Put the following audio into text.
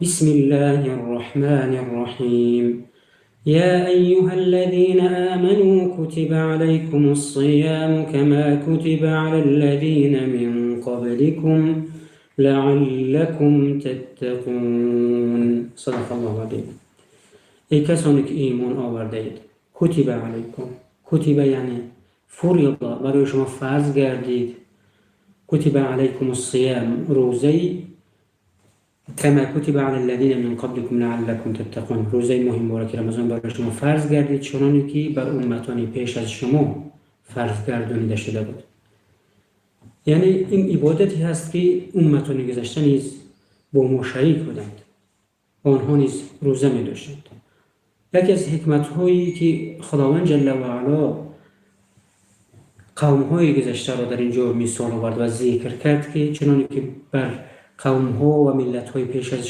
بسم الله الرحمن الرحيم. يا أيها الذين آمنوا كتب عليكم الصيام كما كتب على الذين من قبلكم لعلكم تتقون. صدق الله العظيم. Эй касоне ки имон овардаед, كتب عليكم, كتب яъне فرض, барои шумо фарз гардид, كتب عليكم الصيام, рӯзаи, كما كتب على الذين من قبلكم لعلكم تتقون, рӯзаи моҳи мубораки Рамазон барои шумо фарз гардид, чуноне ки бар умматони пеш аз шумо фарз гардонида шуда буд. Яъне ин ибодате ҳаст, ки умматони гузашта низ бо мо шарик буданд, онҳо низ рӯза медоштанд. Яке аз ҳикматҳое ки Худованд جل وعلا қавмҳои гузаштаро дар ин ҷо мисол овард ва зикр кард, ки чуноне ки бар қавмҳо ва миллатҳои пеш аз